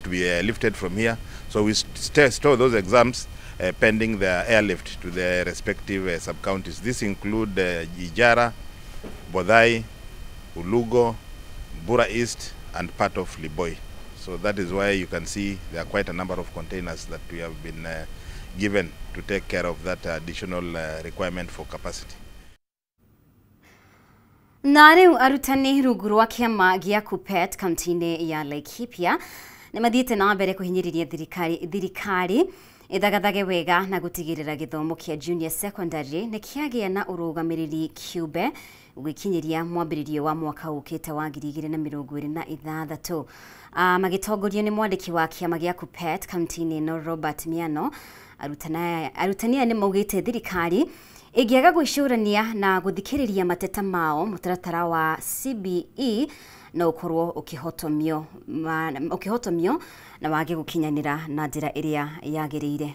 To be lifted from here, so we store those exams pending the airlift to the respective sub-counties. This include Ijara, Bodhai, Ulugo, Bura East, and part of Liboi. So that is why you can see there are quite a number of containers that we have been given to take care of that additional requirement for capacity. Na rĩu arutani rungu rwa kĩama gĩa KUPPET kaunti-inĩ ya Laikipia nĩ mathiĩte na mbere kũhinyĩrĩria thirikari ĩthagathage wega na gũtigĩrĩra gĩthomo kĩa junior secondary nĩ kĩagĩa na ũrũgamĩrĩri kĩũmbe gwĩkinyĩria mwambĩrĩrio wa mwaka ũkĩte wa 2026. Magĩtongorio nĩ mwandĩki wa kĩama gĩa KUPPET kaunti-inĩ ĩno Robert Miano, arutani aya nĩ maugĩte thirikari ĩngĩaga gwĩcũrania na gũthikĩrĩria mateta mao mũtaratara wa CBE no ũkorwo ũkĩhotomio na wage gũkinyanĩra na njĩra ĩrĩa yagĩrĩire.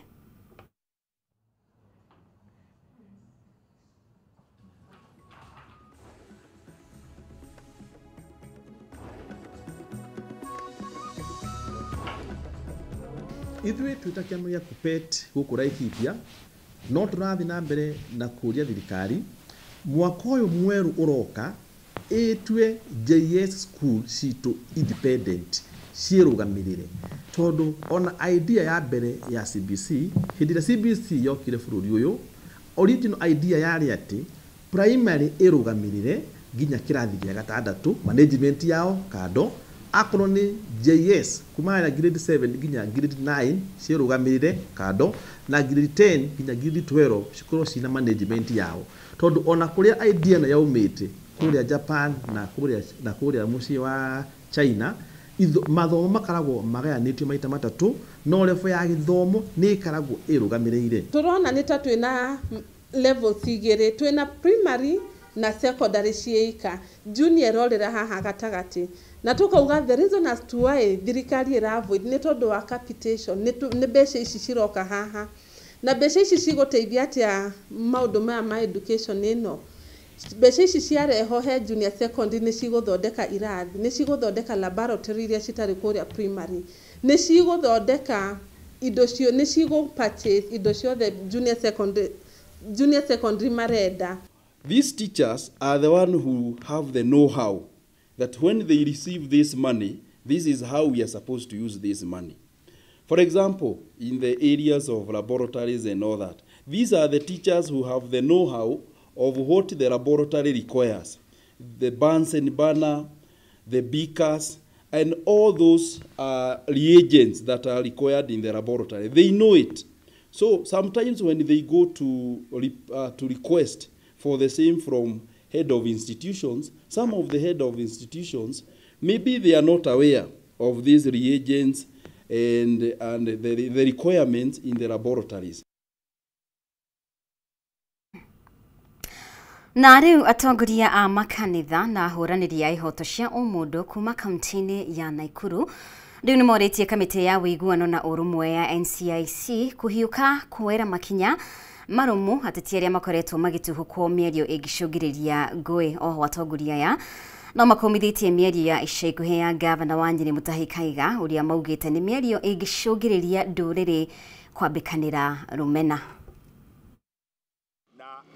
Ithuĩ twĩ ta kĩama gĩa KUPPET gũkũ Laikipia no tũrathiĩ na mbere na kũria thirikari mwaka ũyũ mwerũ ũroka ĩtue JS school citũ independent ciĩrũgamĩrĩre, tondũ ona idea ya mbere ya CBC hĩndĩ ĩrĩa CBC yokire bũrũri ũyũ, original idea yarĩ atĩ primary ĩrũgamĩrĩre nginya kĩrathi gĩa gatandatũ, management yao kando, akorwo nĩ JS kuma na grade 7 nginya grade 9 ciĩrũgamĩrĩre kando, na grade 10 nginya grade 12 cikorwo cina management yao, tondũ ona kũrĩa idea ĩno yaumĩte kũrĩa Japan na kũrĩa mũciĩ wa China, mathomo makaragwo magayanĩtio maita matatũ, no level ya gĩthomo nĩ ĩkaragwo ĩrũgamĩrĩire. Tũrona nĩ ta twĩna levels igĩrĩ, twĩna primary na secondary ciĩika, junior ĩrorĩra haha gatagatĩ, na tukauga the reason as to why thirikari ĩra avoid nĩ tondũ wa capitation, nĩ mbeca ici ciroka haha, na mbeca ici cigũteithia atĩa maũndũ maya ma education ĩno. Mbeca ici ciarehwo he junior secondary nĩ cigũthondeka irathi, nĩ cigũthondeka laboratory iria citarĩ kũrĩa primary, nĩ cigũthondeka indo cio, nĩ cigũ purchase indo ciothe junior secondary marenda. These teachers are the one who have the know-how that when they receive this money, this is how we are supposed to use this money. For example, in the areas of laboratories and all that, these are the teachers who have the know-how of what the laboratory requires, the Bunsen burner, the beakers, and all those reagents that are required in the laboratory. They know it. So sometimes when they go to request for the same from head of institutions, some of the head of institutions, maybe they are not aware of these reagents and the requirements in the laboratories. Na rĩu atongoria a makanitha na ahũranĩri a ihoto cia ũmũndũ kuma kaunti-inĩ ya Nakuru rĩu nĩ morĩtie kamĩtĩ ya ũiguano na ũrũmwe ya NCIC kũhiũka kuoera makinya marũmu ateti arĩa makoretwo magĩtuhũkwo mĩario ĩngĩcũngĩrĩria ngũĩ. Oho atongoria aya no makomithĩtie mĩario ya ica ikuhĩ ya gavana wa Nyĩrĩ Mutahi Kaiga ũrĩa maugĩte nĩ mĩario ĩngĩcũngĩrĩria ndũrĩrĩ kwambĩkanĩra rũmena.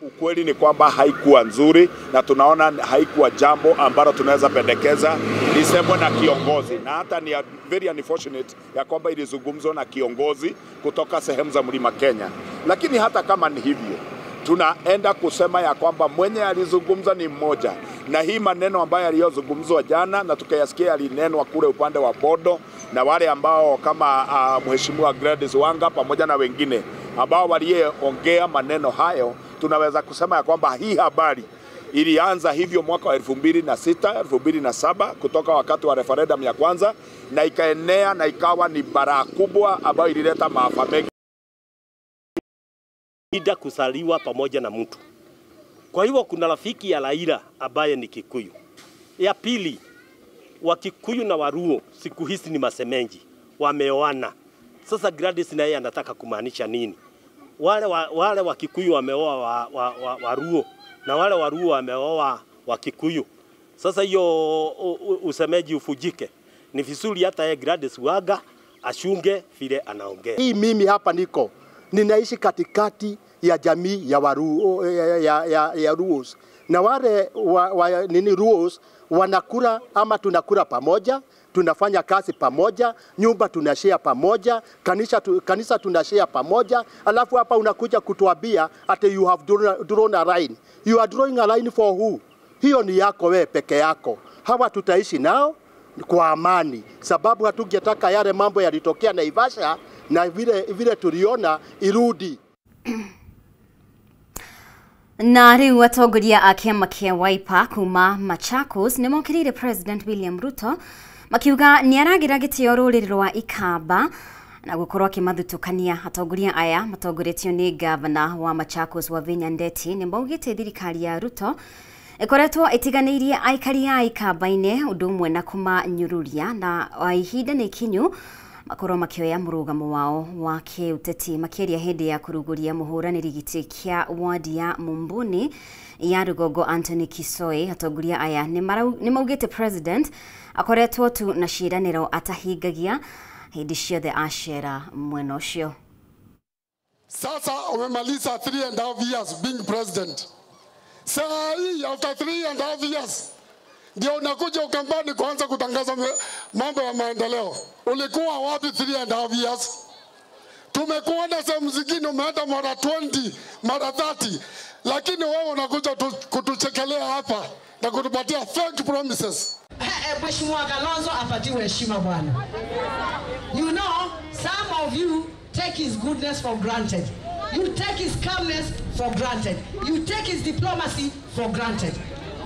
Ukweli ni kwamba haikuwa nzuri na tunaona haikuwa jambo ambalo tunaweza pendekeza lisemwe na kiongozi, na hata ni very unfortunate ya kwamba ilizungumzwa na kiongozi kutoka sehemu za Mlima Kenya. Lakini hata kama ni hivyo, tunaenda kusema ya kwamba mwenye alizungumza ni mmoja, na hii maneno ambayo yaliyozungumzwa jana na tukayasikia yalinenwa kule upande wa Bodo na wale ambao kama Mheshimiwa Gladys Wanga pamoja na wengine ambao waliongea maneno hayo, tunaweza kusema ya kwamba hii habari ilianza hivyo mwaka wa 2006, 2007 kutoka wakati wa referendum ya kwanza, na ikaenea na ikawa ni balaa kubwa ambayo ilileta maafa mengi. Ida kusaliwa pamoja na mtu. Kwa hivyo kuna rafiki ya Raila ambaye ni Kikuyu. Ya pili, Wakikuyu na Waruo siku hizi ni masemenji, wameoana. Sasa Gladys na yeye anataka kumaanisha nini? Wale Wakikuyu wameoa Waruo na wale Waruo wameoa Wakikuyu. Sasa hiyo usemeji ufujike. Ni vizuri hata yeye Gladys Wanga Ashunge vile anaongea. Hii mimi hapa niko ninaishi katikati ya jamii ya Waruo, ya Ruos, na wale nini Ruos wanakula ama tunakula pamoja, tunafanya kazi pamoja, nyumba tunashare pamoja, kanisa tunashare pamoja. Alafu hapa unakuja kutuambia ati you have drawn a line. You are drawing a line for who? Hiyo ni yako wewe peke yako. Hawa tutaishi nao kwa amani, sababu hatungetaka yale mambo yalitokea Naivasha na vile tuliona irudi. Na riu atongoria a kĩama kĩa Wiper kuma Machakos nĩ mokĩrĩire President William Ruto makiuga nĩ aragĩra gĩtĩo rũrĩrĩ rwa Ikamba na gũkorwo akĩmathutũkania. Atongoria aya matongoretio nĩ gavana wa Machakos Wavinya Ndeti nĩ maugĩte thirikari ya Ruto ĩkoretwo ĩtiganĩirie aikari a Ikamba-inĩ ũndũ ũmwe na kũmanyũrũria, na ihinda nĩ ikinyu makorwo makĩoya mũrũgamo wao wa kĩũteti. Makĩaria hĩndĩ ya kũrugũria mũhũranĩri gĩtĩ kĩa wadi ya Mumbuni ya Rũgongo Anthony Kisoi, atongoria aya nĩ maugĩte president akoretwo tu na ciĩranĩro atahingagia hĩndĩ ciothe acera mwena ũcio. Sasa umemaliza 3.5 years being president. Saa hii after 3.5 years ndio unakuja Ukambani kuanza kutangaza mambo ya maendeleo. Ulikuwa wapi 3.5 years? Tumekuona sehemu zingine umeenda mara 20, mara 30, lakini wewe unakuja kutuchekelea hapa na kutupatia fake promises. Mheshimiwa Kalonzo apatiwe heshima bwana. You know, some of you take his goodness for granted. You take his calmness for granted. You take his diplomacy for granted.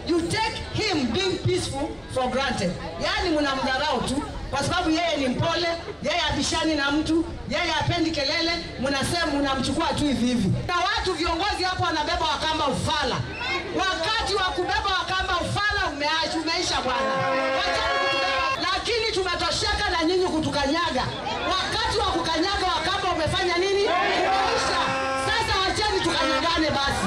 You take him being peaceful for granted. Yani mnamdharau tu kwa sababu yeye ni mpole, yeye abishani na mtu, yeye hapendi kelele, mnasema mnamchukua tu hivi hivi. Na watu viongozi hapo wanabeba Wakamba ufala. Wakati wa kubeba Wakamba ufala umeisha bwana. Wacheni kutubeba, lakini tumetosheka na nyinyi kutukanyaga. Wakati wa kukanyaga Wakamba umefanya nini? Umeisha. Sasa wacheni tukanyagane basi.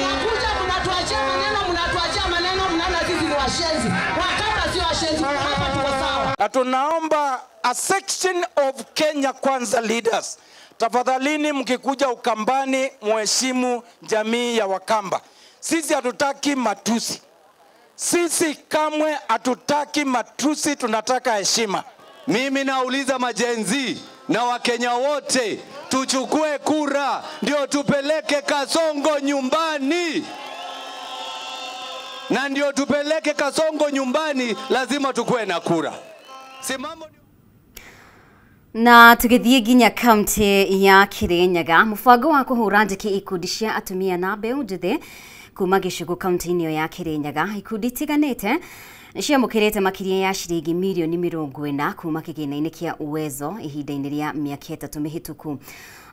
Mnakuja mnatuachia maneno, mnaona sisi ni washenzi. Wakamba sio washenzi, hapa tuko sawa. Na tunaomba a section of Kenya Kwanza leaders, tafadhalini mkikuja Ukambani muheshimu jamii ya Wakamba. Sisi hatutaki matusi. Sisi kamwe hatutaki matusi, tunataka heshima. Mimi nauliza majenzi na Wakenya wote, tuchukue kura ndio tupeleke Kasongo nyumbani. Na ndio tupeleke Kasongo nyumbani lazima tukue na kura. Simamo. Na tugithie nginya kaunti ya Kirinyaga, mubango wa kuhura njiki ikundi cia atumia na mbeũ njĩthĩ kuma gĩcigo kaunti-inĩ ya Kirinyaga, ikundi itiganĩte nĩciamũkĩrĩte makĩria ya ciringi mirioni 40 kuma kĩgĩna-inĩ kĩa Uwezo ihinda-inĩ rĩa mĩaka 3 mĩhĩtũku.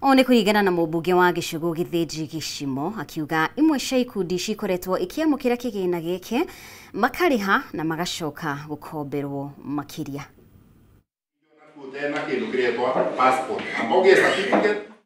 Ũũ nĩ kũringana na mũmbunge wa gĩcigo Gĩthĩnji Gĩcimo, akiuga imwe cia ikundi cikoretwo ikĩamũkĩra kĩgĩna gĩkĩ makarĩha na magacoka gũkomberwo makĩria.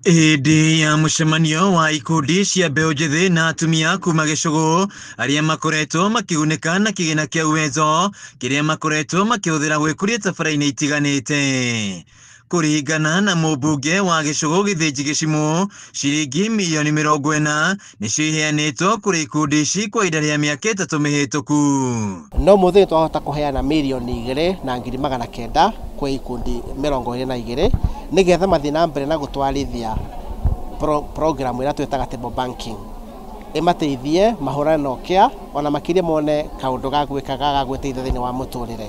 Hĩndĩ ya mũcemanio wa ikundi cia mbeũ njĩthĩ na atumia kuma gĩcũgũ arĩa makoretwo makĩgunĩka na kĩgĩna kĩa Uwezo kĩrĩa makoretwo makĩhũthĩra gwĩkũria tabara-inĩ itiganĩte. Kũringana na mũmbunge wa gĩcũgũ Gĩthĩnji Gĩcimo, ciringi mirioni 40 nĩcio iheanĩtwo kũrĩ ikundi ici kwa ihinda rĩa mĩaka 3 mĩhĩtũku. No mũthĩ twahota kũheana mirioni 2,900 kwĩ ikundi 22 nĩgetha mathiĩ na mbere na gũtwarithia program ĩrĩa twĩtaga table banking, ĩmateithie mahũrane na ũkĩa ona makĩria mone kaũndũ ga gwĩka ga gwĩteithia thĩinĩ wa mũtũrĩre.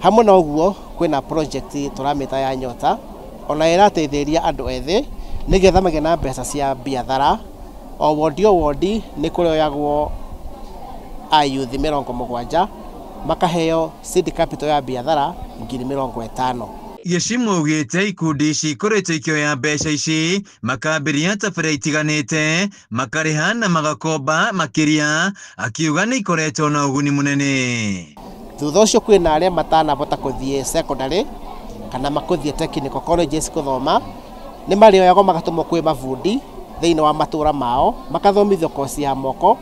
Hamwe na ũguo kwĩna project tũramĩta ya Nyota ona ĩrateithĩrĩria andũ ethĩ nĩgetha magĩe na mbeca cia biathara. O wodi o wodi nĩ kũrĩoyagwo ayuthi 70 makaheo seed capital ya biathara 50,000. Gĩcimo augĩte ikundi ici ikoretwo ikĩoya mbeca ici makambĩrĩria tabara itiganĩte makarĩha na magakomba makĩria, akiuga nĩ ikoretwo na ũguni mũnene. Thutha ũcio kwĩna arĩa matanahota kũthiĩ secondary kana makũthiĩ technical colleges kũthoma, nĩ marĩoyagwo magatũmwo kwĩ mabundi thĩinĩ wa matũra mao makathomithio kosi ya moko,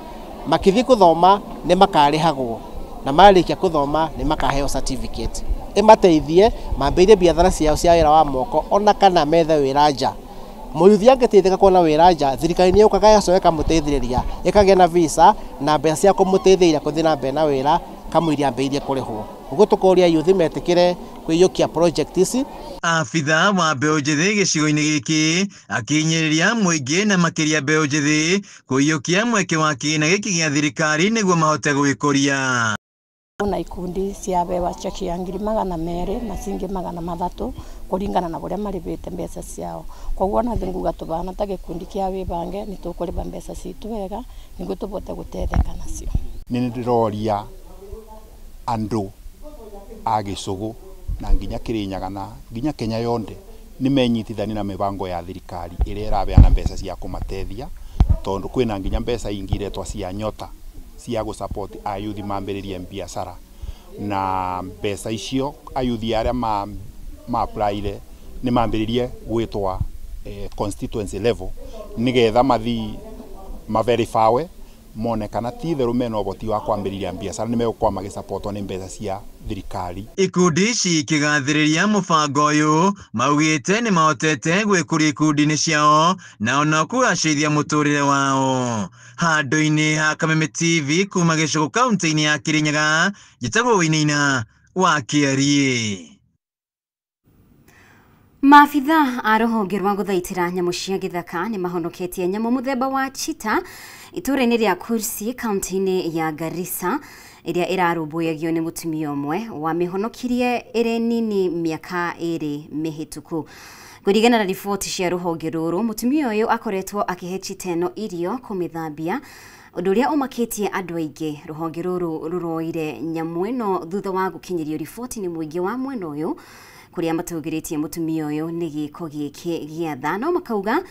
makĩthiĩ kũthoma nĩ makarĩhagwo na marĩkia kũthoma nĩ makaheo certificate. Ĩmateithie mambĩrĩrie biathara ciao cia wĩra wa moko ona kana methe wĩra nja. Mũyuthi angĩteithĩka kuona wĩra nja, thirikari nĩ yũkaga ĩgacoka ĩkamũteithĩrĩria, ĩkagĩa na visa na mbeca cia kũmũteithĩrĩria gũthiĩ na mbere na wĩra kamũira ambĩrĩirie kũrĩhwo. Ũguo tũkoria yuthi metĩkĩre kũiyũkia project ici. Abitha wa mbeũ njĩthĩ gĩcigo-inĩ gĩkĩ akĩhinyĩrĩria mũingĩ na makĩria mbeũ njĩthĩ kũiyũkia mweke wa kĩgĩna gĩkĩ gĩa thirikari nĩguo mahote gwĩkũria. Na ikundi ciabewa cheki ya 200,000 na cingi 300 kuringana na uria maribite mbeca ciao. Koguo na nguga tubana ta gikundi kia wibange ni tukuriba mbeca citu wega niguo tubote gutetheka nacio. Ni ndiroria andu a gicugu na nginya Kirinyaga na nginya Kenya yonthe ni menyitithani na mibango ya thirikari iria irabeana mbeca cia kumatethia tondu kwina nginya mbeca ingi iretwa cia nyota cia gũ support ayuthi mambĩrĩrie biacara na mbeca icio ayuthi arĩa ma applyire nĩ mambĩrĩrie gwĩtwa constituency level nĩgetha mathi maverifywe mone kana ti itherũ mena ũhoti wa kwambĩrĩria biacara nĩ megũkorwo magĩsupportwo nĩ mbeca cia thirikari. Ikundi ici ikĩgathĩrĩria mũbango ũyũ maugĩte nĩ mahotete gwĩkũria ikundi-inĩ ciao na ona kũgacĩrithia mũtũrĩre wao. Handũ-inĩ ha Kameme TV kuma Gĩcũgũ kaunti-inĩ ya Kirinyaga, njĩtagwo Wainaina wa Kĩariĩ. Maabitha a rũhonge rwa gũthaitĩra nyamũ cia gĩthaka nĩ mahonoketie nyamũ mũthemba wa cheetah itũũra-inĩ rĩa Kursi kaunti-inĩ ya Garissa ĩrĩa ĩrarũmbũyagio nĩ mũtumia ũmwe wamĩhonokirie ĩrĩ nini mĩaka 2 mĩhĩtũku. Kũringana na riboti cia rũhonge rũrũ, mũtumia ũyũ akoretwo akĩhe cheetah ĩno irio kũmĩthambia, ũndũ ũrĩa ũmakĩtie andũ aingĩ. Rũhonge rũrũ rũroire nyamũ ĩno thutha wa gũkinyĩrio riboti nĩ mũingĩ wa mwena ũyũ kũrĩa matũgĩrĩtie mũtumia ũyũ nĩ gĩko gĩkĩ gĩa tha, no makauga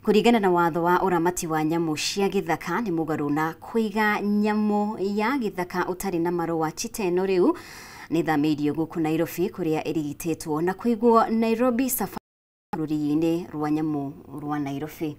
kũringana na watho wa ũramati wa nyamũ cia gĩthaka nĩ mũgarũ na kũiga nyamũ ya gĩthaka ũtarĩ na marũa. Cheetah ĩno rĩu nĩ thamĩirio gũkũ Nairobi kũrĩa ĩrigitĩtwo na kũigwo Nairobi Safari rũrigi-inĩ rwa nyamũ rwa Nairobi.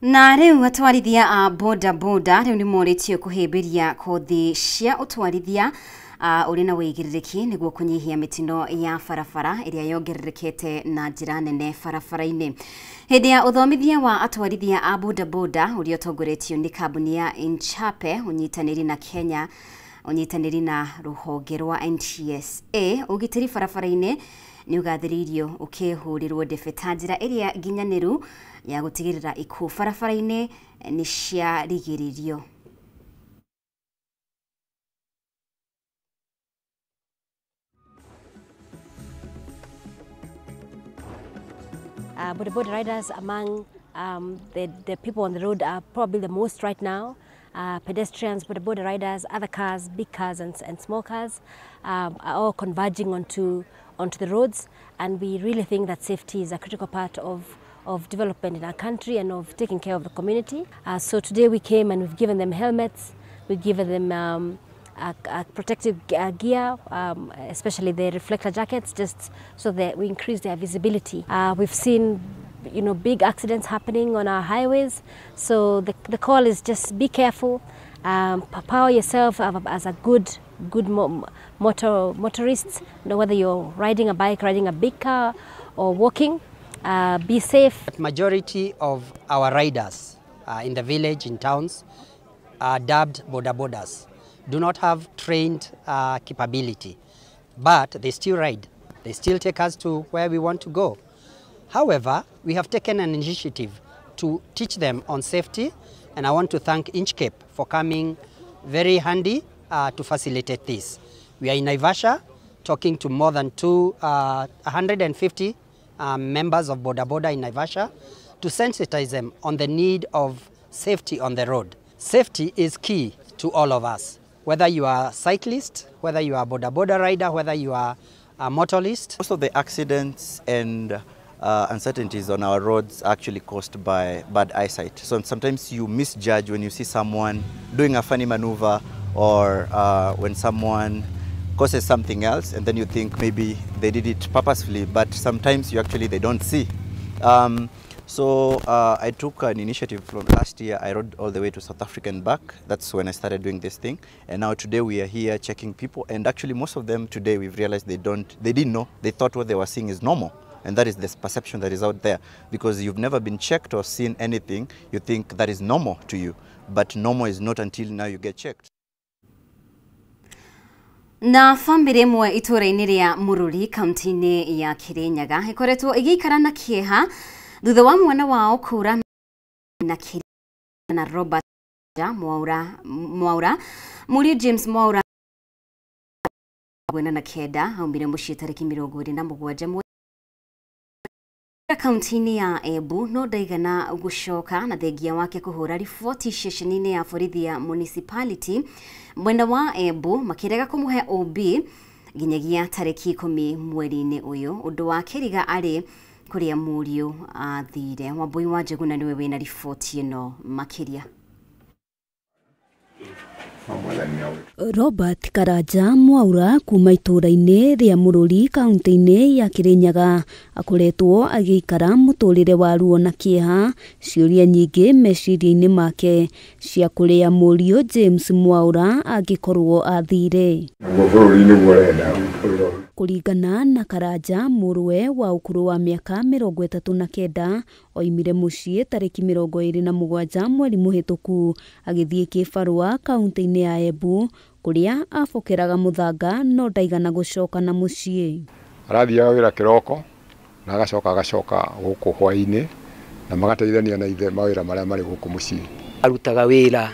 Na rĩu atwarithia a boda boda rĩu nĩ morĩtio kũhĩmbĩria kothi cia ũtwarithia ũrĩ na wĩigĩrĩrĩki nĩguo kũnyihia mĩtino ya barabara ĩrĩa yongererekete na njĩra nene barabara-inĩ. Hĩndĩ ya ũthomithia wa atwarithia a boda boda ũrĩa ũtongoretio nĩ kambuni ya Inchape ũnyitanĩri na Kenya ũnyitanĩri na rũhonge rwa NTSA, ũgitĩri barabara-inĩ nĩ ũgathĩrĩirio ũkĩhũrĩrwo ndebe ta njĩra ĩrĩa nginyanĩru ya gũtigĩrĩra ikuũ barabara-inĩ nĩ ciarigĩrĩrio. Boda boda riders among the people on the road are probably the most right now. Pedestrians, boda boda riders, other cars, big cars and small cars are all converging onto the roads, and we really think that safety is a critical part of development in our country and of taking care of the community. So today we came and we've given them helmets, we've given them a protective gear, especially the reflector jackets, just so that we increase their visibility. We've seen, you know, big accidents happening on our highways, so the call is just be careful, power yourself as a good motorist, you know, whether you're riding a bike, riding a big car or walking, be safe. Majority of our riders in the village, in towns, are dubbed boda bodas, do not have trained capability, but they still ride. They still take us to where we want to go. However, we have taken an initiative to teach them on safety, and I want to thank Inchcape for coming very handy to facilitate this. We are in Naivasha talking to more than 150 members of Boda Boda in Naivasha to sensitize them on the need of safety on the road. Safety is key to all of us, whether you are a cyclist, whether you are a boda boda rider, whether you are a motorist. Most of the accidents and uncertainties on our roads are actually caused by bad eyesight. So sometimes you misjudge when you see someone doing a funny maneuver, or when someone causes something else, and then you think maybe they did it purposefully, but sometimes you actually, they don't see. So I took an initiative from last year. I rode all the way to South Africa and back. That's when I started doing this thing. And now today we are here checking people. And actually most of them today we've realized they didn't know. They thought what they were seeing is normal. And that is this perception that is out there. Because you've never been checked or seen anything, you think that is normal to you. But normal is not until now you get checked. Na famĩlĩ ĩmwe itũũra-inĩ rĩa Mũrũri kaunti-inĩ ya Kĩrĩnyaga ĩkoretwo ĩgĩikara na kĩeha thutha wa mwana wao kũra na na Robert Mwaura Mũriũ James Mwaura 49 aumire mũciĩ tarĩki 27 mweri kaunti-inĩ ya Embu no ndaigana gũcoka na thengia wake kũhũra riboti ceceni-inĩ ya borithi ya municipality mwena wa Embu makĩrega kũmũhe OB nginyagia tarĩki 10 mweri-inĩ ũyũ. Ũndũ wa kĩriga arĩ kũrĩa mũriũ athire. Wambui wa Njuguna nĩwe wĩna riboti ĩno makĩria. Robert Karanja Mwaura kuma itũũra-inĩ rĩa Mũrũri kaunti-inĩ ya Kĩrĩnyaga akoretwo agĩikara mũtũrĩre wa ruo na kĩeha, ciũria nyingĩ meciria-inĩ make cia kũrĩa mũriũ James Mwaura angĩkorwo athire. Kũringana na Karanja, mũrũwe wa ũkũrũ wa mĩaka 39 oimire mũciĩ tarĩki 27 mweri mũhĩtũku agĩthiĩ kĩbarũa kaunti-inĩ ya Embu kũrĩa abokeraga mũthanga no ndaigana gũcoka na mũciĩ. Arathiaga wĩra kĩroko na agacoka gũkũ hwaĩ-inĩ na magateithania na ithe mawĩra marĩa marĩ gũkũ mũciĩ. Arutaga wĩra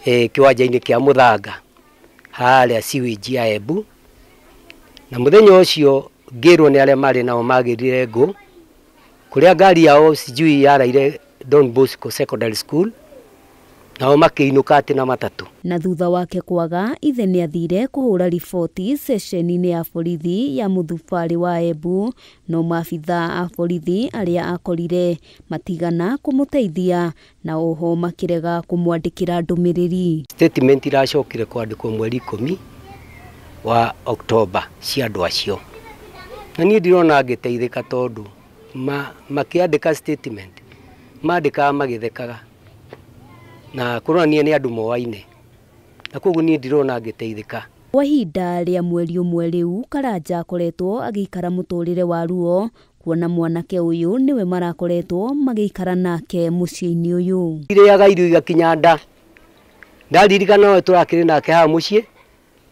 kĩwanja-inĩ kĩa mũthanga harĩa sewage ya Embu, na mũthenya ũcio ngĩrwo nĩ arĩa marĩ nao magĩrire ngũ kũrĩa ngari yao sijui yaraire Don Bosco Secondary School, nao makĩinũka atĩ na matatũ. Na thutha wake kwaga, ithe nĩ athire kũhũra riboti ceceni-inĩ ya borithi ya mũthubarĩ wa Embu, no maabitha a borithi arĩa akorire matigana kũmũteithia na oho makĩrega kũmwandĩkĩra ndũmĩrĩri. Statement iracokire kwandĩkwo mweri 10 wa Oktoba cia andũ acio, na niĩ ndirona ngĩteithĩka tondũ makĩandĩka statement mandĩkaga magĩthekaga na kũronania nĩ andũ moaine, na koguo niĩ ndirona ngĩteithĩka. Kwa ihinda rĩa mweri ũmwe rĩu, Karanja akoretwo agĩikara mũtũrĩre wa ruo kuona mwanake ũyũ nĩwe marakoretwo magĩikara nake mũciĩ-inĩ ũyũ. Irĩaga irio igakinya nda, ndaririkana we tũrakĩrĩ nake haha mũciĩ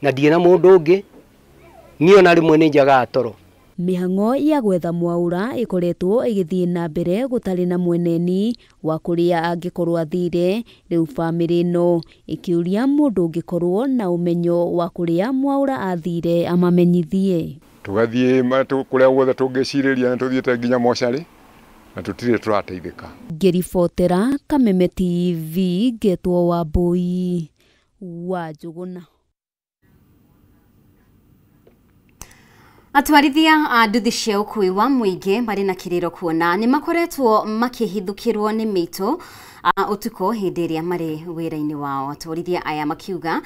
na ndirĩ na mũndũ ũngĩ, niĩ ona rĩmwe nĩ njagaga toro. Mĩhang'o ya gwetha Mwaura ĩkoretwo ĩgĩthiĩ na mbere gũtarĩ na mweneni wa kũrĩa angĩkorwo athire. Rĩu bamĩrĩ ĩno ĩkĩũria mũndũ ũngĩkorwo na ũmenyo wa kũrĩa Mwaura athire amamenyithie. Tũgathiĩ kũrĩa guothe tũngĩcirĩria na tũthiĩte nginya mocarĩ na tũtirĩ tũrateithĩka. Ngĩribotera Kameme TV ngetwo Wambui wa Njuguna. Atwarithia a nduthi cia ũkuui wa mũingĩ marĩ na kĩrĩro kuona nĩ makoretwo makĩhithũkĩrwo nĩ mĩitũ ũtukũ hĩndĩ ĩrĩa marĩ wĩra-inĩ wao. Atwarithia aya makiuga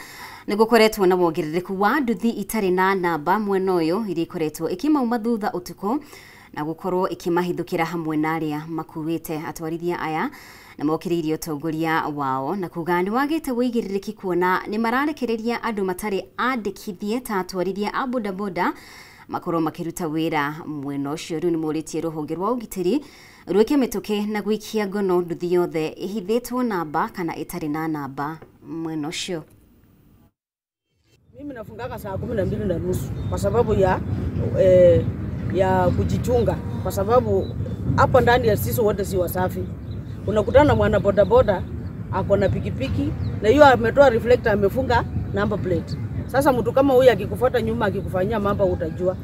nĩ gũkoretwo na wongerereku wa nduthi itarĩ na namba mwena ũyũ iria ikoretwo ikimauma thutha ũtukũ na gũkorwo ikĩmahithũkĩra hamwe na arĩa makuĩte. Atwarithia aya na mokĩrĩirie ũtongoria wao na kuga nĩ wagĩte wĩigĩrĩrĩki kuona nĩ mararekereria andũ matarĩ andĩkithie ta atwarithia a bodaboda makorwo makiruta wĩra mwena ũcio. Rĩu nĩ morĩtie rũhonge rwa ũgitĩri rwĩke mĩtũkĩ na gũikia ngono nduthi yothe ĩhithĩtwo namba kana ĩtarĩ na namba mwena ũcio. Mimi nafungaga saa 12:30 kwa sababu ya kujichunga, kwa sababu hapo ndani ya sisi wote si wasafi. Unakutana na mwana bodaboda ako na pikipiki na hiyo ametoa reflector, amefunga number plate. Sasa mtu kama huyu akikufuata nyuma akikufanyia mambo utajua.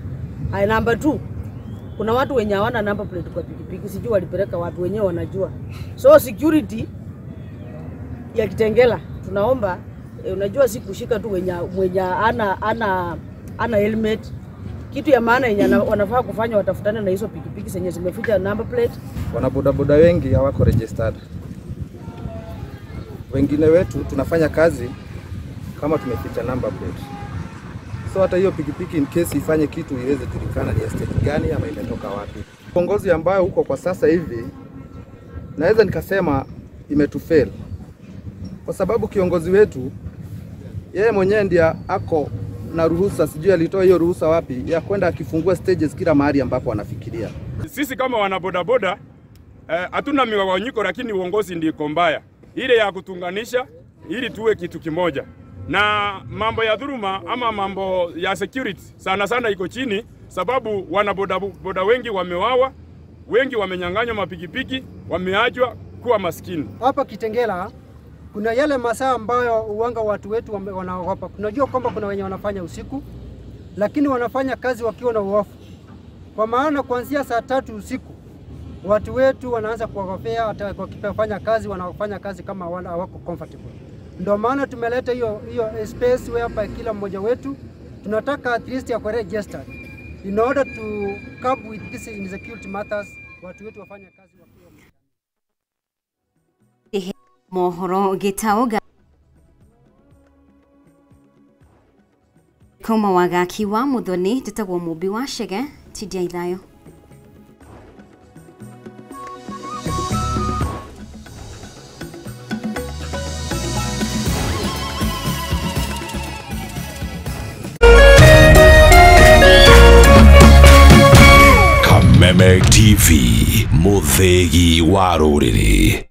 Haya, namba 2, kuna watu wenye hawana number plate kwa pikipiki, sijui walipeleka wapi, wenyewe wanajua. So security ya Kitengela tunaomba unajua si kushika tu mwenye ana helmet. Kitu ya maana yenye wanafaa kufanya, watafutane na hizo pikipiki zenye zimeficha number plate. Wanabodaboda wengi hawako registered. Wengine wetu tunafanya kazi kama tumeficha number plate. So hata hiyo pikipiki in case ifanye kitu iweze julikana ni estate gani ama imetoka wapi. Uongozi ambayo huko kwa sasa hivi naweza nikasema imetufail. Kwa sababu kiongozi wetu yeye mwenyewe ndiye ako na ruhusa, sijui alitoa hiyo ruhusa wapi, ya kwenda akifungua stages kila mahali ambapo anafikiria. Sisi kama wanabodaboda hatuna migawanyiko, lakini uongozi ndio mbaya. Ile ya kutunganisha ili tuwe kitu kimoja. Na mambo ya dhuluma ama mambo ya security sana sana iko chini, sababu wanabodaboda wengi wamewawa, wengi wamenyang'anywa mapikipiki, wameachwa kuwa maskini. Hapa Kitengela kuna yale masaa ambayo uwanga watu wetu wanaogopa. Tunajua kwamba kuna wenye wanafanya usiku, lakini wanafanya kazi wakiwa na uhofu. Kwa maana kuanzia saa 3 usiku watu wetu wanaanza kuogopea, hata wakifanya kazi wanafanya kazi kama hawako comfortable. Ndio maana tumeleta hiyo space whereby kila mmoja wetu tunataka at least ya registered in order to curb with these insecurity matters, watu wetu wafanya kazi wakiwa mohoro gitauga kuma wagaki wa muthoni tetagwo Mumbi wa Chege tindia ithayo. Kameme TV, muthegi wa ruriri.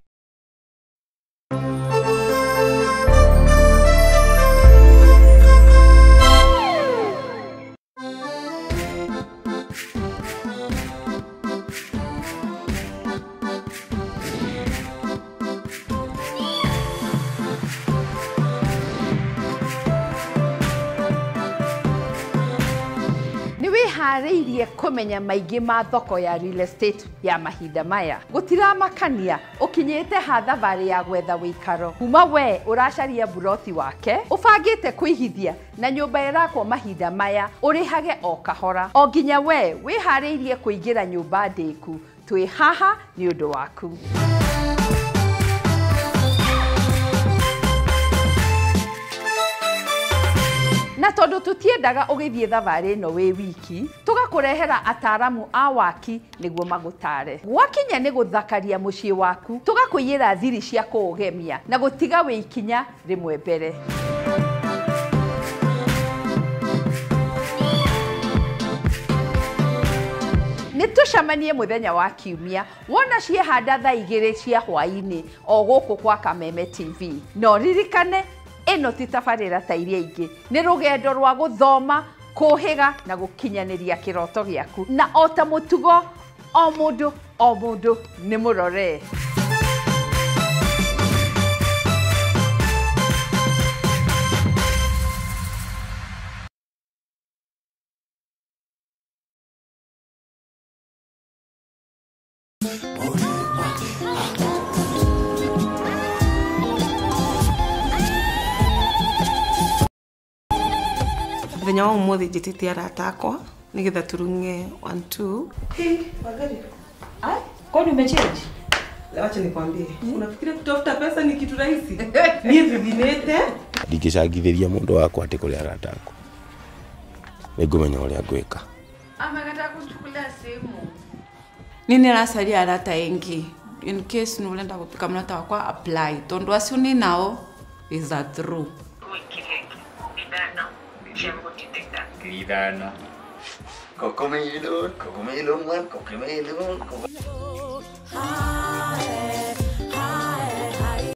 Wĩharĩirie kũmenya maingĩ ma thoko ya real estate ya mahinda maya. Gũtiramakania ũkinyĩte ha thabarĩ ya gwetha wĩikaro. Kuma we ũracaria buroti wake, ũbangĩte kũigithia na nyũmba ĩrakwo mahinda maya ũrĩhage o kahora. O nginya we wĩharĩirie kũingĩra nyũmba ndĩku. Twĩ haha nĩ ũndũ waku. Na tondu tutiendaga ũgĩthiĩ thabarĩ ĩno wĩ wiki, tũgakũrehera ataramu a waki nĩguo magũtare. Gwakinya nĩ gũthakaria mũciĩ waku, tũgakũiyĩra thiri cia kũũgemia na gũtiga wĩ ikinya rĩmwe mbere. Nĩ tũcemanie mũthenya wa Kiumia wona ciehanda thaa 2 cia hwaĩ-inĩ o gũkũ kwa Kameme TV. No ririkane ĩno ti tabarĩra ta iria ingĩ, nĩ rũgendo rwa gũthoma, kũhĩga na gũkinyanĩria kĩroto gĩaku. Na o ta mũtugo, o mũndũ nĩ mũrore. Mũthenya wa ũmũthĩ njĩtĩte arata akwa nĩgetha turunge 1 2. Hey, Wangari. Ah, kwani umechange? Wacha nikwambie. Unafikiria kutafuta pesa ni kitu rahisi? Niĩ thithimĩte. Ndingĩcangithĩria mũndũ wakwa atĩ kũrĩ arata akwa. Nĩngũmenya ũrĩa ngwĩka. Amekataa kuchukulia simu. Nini rasalia arata engi? In case nulenda kupika mnata wakwa apply. Tondu acio ni nao is that true? Ithano. Cocomelon, cocomelon, one, cocomelon.